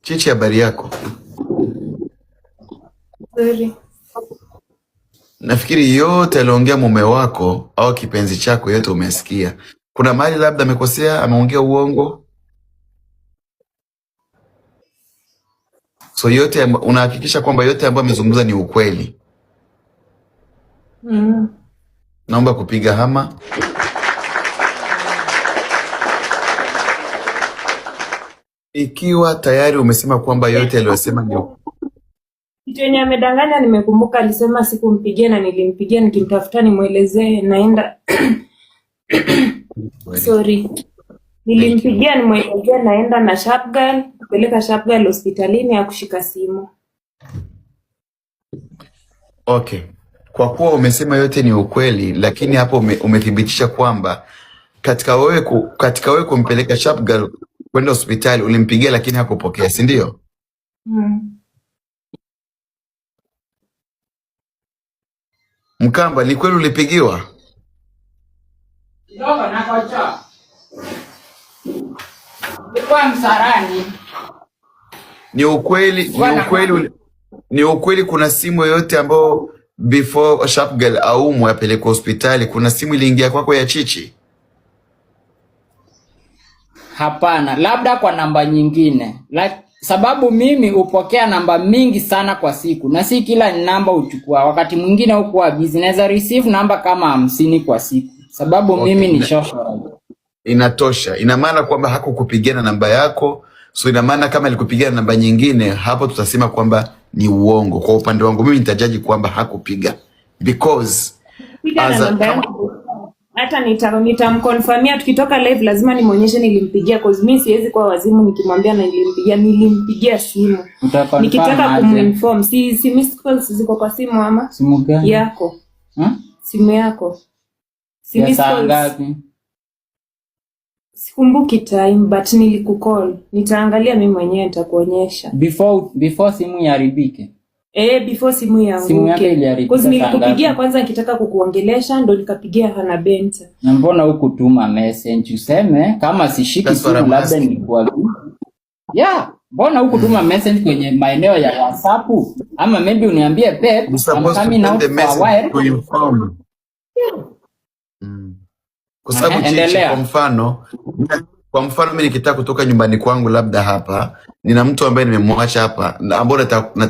Chichi, habari yako? Nzuri. Nafikiri yote aliongea mume wako au kipenzi chako, yote umesikia. Kuna mahali labda amekosea, ameongea uongo? So yote unahakikisha kwamba yote ambayo amezungumza ni ukweli? Mm. Naomba kupiga hama. Ikiwa tayari umesema kwamba yote aliyosema ni Kitu yenye amedanganya nimekumbuka, alisema sikumpigia na nilimpigia nikimtafuta nimwelezee naenda ukweli. Sorry. Thank you. Nilimpigia nimwelezee naenda na Sharp Girl, kupeleka Sharp Girl hospitalini hakushika simu. Okay. Kwa kuwa umesema yote ni ukweli, lakini hapo umethibitisha kwamba katika wewe kumpeleka Sharp Girl kwenda hospitali ulimpigia, lakini hakupokea, si ndio? Mm. Mkamba, ni kweli ulipigiwa? Kidogo nakochoa. Nilikuwa msarani. Ni ukweli, ni Nilikuwa na ukweli, ni ukweli. Kuna simu yoyote ambayo before Sharp Girl aumwe apelekwe hospitali, kuna simu iliingia kwako ya Chichi? Hapana, labda kwa namba nyingine. Sababu mimi hupokea namba mingi sana kwa siku na si kila namba huchukua. Wakati mwingine hukuwa busy, naweza receive namba kama 50 kwa siku, sababu Okay, mimi ni socialite. inatosha. Ina maana kwamba hakukupigia na namba yako, so ina maana kama alikupigia na namba nyingine, hapo tutasema kwamba ni uongo. Kwa upande wangu mimi nitajaji kwamba hakupiga because Piga na as a, namba kama yangu. Hata nitamconfirmia tukitoka live, lazima nimwonyeshe nilimpigia, cause mi siwezi kuwa wazimu nikimwambia na nilimpigia simu. Utaconfirm Nikitaka aje? kuminform, si missed calls ziko kwa simu ama Simu gani? yako? Hmm? Simu yako. Si Ya missed saa calls. ngapi? Sikumbuki time but nilikukall. Nitaangalia mimi mwenyewe nitakuonyesha. Before simu iharibike. Before simu Simu yako ianguke. iliharibika Cause saa nilikupigia ngapi? kwanza nikitaka kukuongelesha ndo nikapigia Hana Benta. Na mbona hukutuma message useme kama sishiki that's what simu I'm labda asking. nilikuwa yeah, mbona hukutuma message kwenye maeneo ya WhatsApp ama maybe uniambie babe, You're I'm supposed to coming send out the for a message while. to inform. Kwa sababu Chichi, kwa Endelea. mfano, kwa mfano mimi nikitaka kutoka nyumbani kwangu labda hapa, nina mtu ambaye nimemwacha hapa na ambaye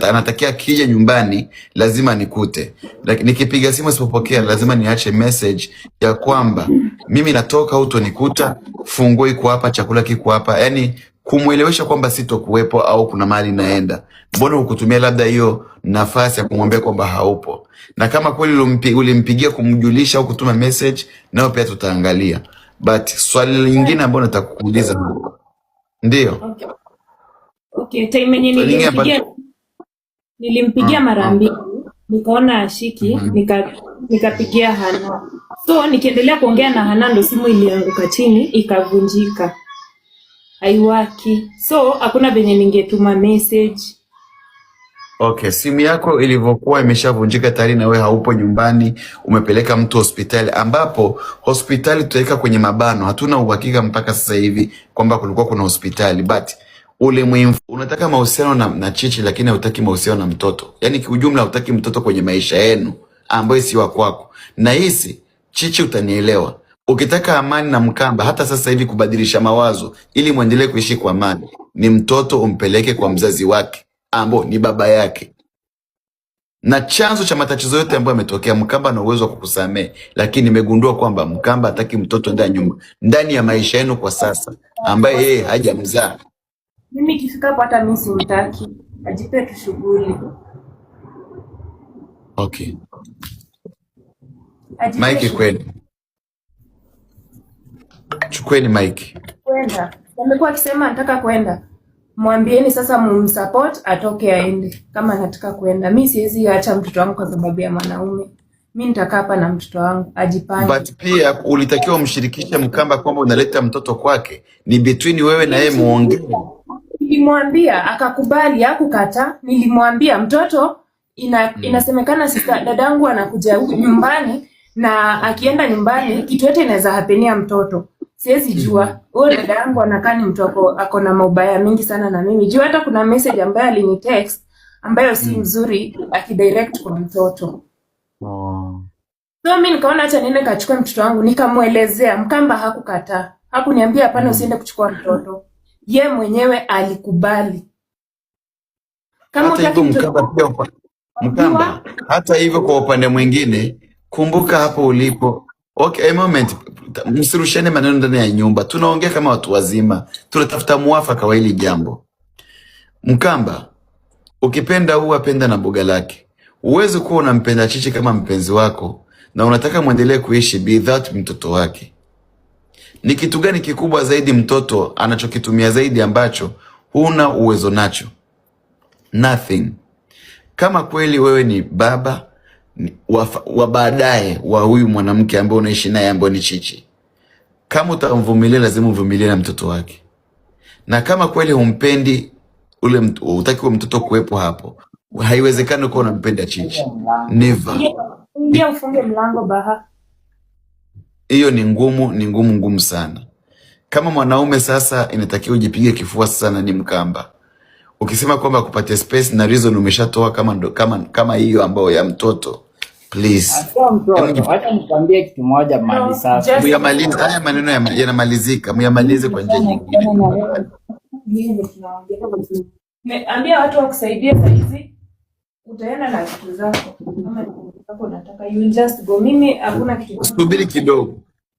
anatakia akija nyumbani lazima nikute. Lakini nikipiga simu asipopokea, lazima niache message ya kwamba mimi natoka, hutonikuta, funguo iko hapa, chakula kiko hapa, yaani kumwelewesha kwamba sitokuwepo au kuna mahali naenda. Mbona hukutumia labda hiyo nafasi ya kumwambia kwamba haupo? Na kama kweli ulimpigia kumjulisha au kutuma message, nayo pia tutaangalia. But swali lingine ambalo nataka kukuuliza, ndio Okay. Okay, time yenye swali lingine ambalo nilimpigia mara mbili, nikaona ashiki, nikapigia Hana. So nikiendelea kuongea na Hana ndo simu ilianguka chini ikavunjika. Haiwaki. So hakuna venye ningetuma message. Okay, simu yako ilivyokuwa imeshavunjika tayari na wewe haupo nyumbani, umepeleka mtu hospitali, ambapo hospitali tutaweka kwenye mabano, hatuna uhakika mpaka sasa hivi kwamba kulikuwa kuna hospitali, but ule unataka mahusiano na Chichi, lakini hautaki mahusiano na mtoto, yaani kiujumla hautaki mtoto kwenye maisha yenu ambayo si wa kwako. Na hisi Chichi, utanielewa, ukitaka amani na Mkamba, hata sasa hivi kubadilisha mawazo ili muendelee kuishi kwa amani, ni mtoto umpeleke kwa mzazi wake ambao ni baba yake. Na chanzo cha matatizo yote ambayo yametokea, Mkamba ana uwezo wa kukusamehe, lakini nimegundua kwamba Mkamba hataki mtoto ndani ya nyumba, ndani ya maisha yenu kwa sasa, ambaye yeye hajamzaa. Mimi ikifika hapo hata mimi simtaki. Ajipe tu shughuli. Okay, Ajipe Mike shughuli. kwenu, chukueni mike. Kwenda. Amekuwa akisema anataka kwenda. Mwambieni sasa mumsupport atoke aende kama anataka kwenda. Mi siwezi acha mtoto wangu kwa sababu ya mwanaume. Mi nitakaa hapa na mtoto wangu ajipange. But pia ulitakiwa umshirikishe Mkamba kwamba unaleta mtoto kwake, ni between wewe na yeye muongee. Nilimwambia akakubali, hakukataa. Nilimwambia mtoto inasemekana sasa dadangu anakuja huku nyumbani na akienda nyumbani kitu yote inaweza hapenia mtoto. Siwezi jua. Huyo dada yangu anakaa ni mtu ako na maubaya mingi sana na mimi. Juu hata kuna message ambayo alinitext ambayo si mzuri, akidirect kwa mtoto. Oh. So mi nikaona acha niende kachukue mtoto wangu, nikamwelezea. Mkamba hakukataa. Hakuniambia hapana, usiende kuchukua mtoto. Ye mwenyewe alikubali. Kama Hata hutaki hivyo mtoto Mkamba pia Mkamba, hata hivyo kwa upande mwingine, kumbuka hapo ulipo. Okay, a moment, msirushane maneno ndani ya nyumba. Tunaongea kama watu wazima, tunatafuta muafaka wa hili jambo. Mkamba, ukipenda huwa penda na boga lake. Huwezi kuwa unampenda Chichi kama mpenzi wako na unataka mwendelee kuishi without mtoto wake. Ni kitu gani kikubwa zaidi mtoto anachokitumia zaidi ambacho huna uwezo nacho? Nothing. Kama kweli wewe ni baba wa baadaye wa huyu mwanamke ambaye unaishi naye ambaye ni Chichi, kama utamvumilia, lazima uvumilie na mtoto wake. Na kama kweli humpendi ule hutaki huyo mtoto kuwepo hapo, haiwezekani kuwa unampenda Chichi. Never. Ingia ufunge mlango, Baha. Hiyo ni ngumu, ni ngumu, ngumu sana. Kama mwanaume sasa, inatakiwa ujipige kifua sana, ni Mkamba. Ukisema kwamba kupatia space na reason umeshatoa kama ndo, kama hiyo ambayo ya mtoto, please. Sio Hebu mtoto. Wacha nikwambie kitu moja mali No, safi. just muyamalize haya maneno yanamalizika, muyamalize kwa njia nyingine. Ambia watu wakusaidie saizi, utaenda na vitu zako kama ni vitu zako unataka, you just go. Mimi hakuna kitu. Subiri kidogo.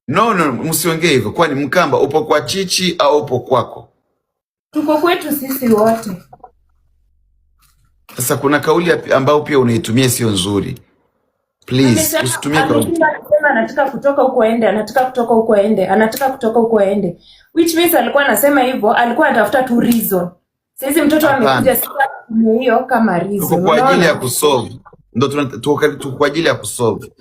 No, no, msiongee hivyo. Kwani Mkamba upo kwa Chichi au upo kwako? Tuko kwetu sisi wote. Sasa kuna kauli ambayo pia unaitumia sio nzuri. Please, Amesema usitumie kauli. Amesema akisema anataka kutoka huko ende, anataka kutoka huko ende, anataka kutoka huko ende. Which means alikuwa anasema hivyo, alikuwa anatafuta tu reason. Saizi mtoto Hapana. amekuja sasa kutumia hiyo kama Tuko reason. kwa ajili ya Unaona? kusolve. Ndo tuko kwa ajili ya kusolve.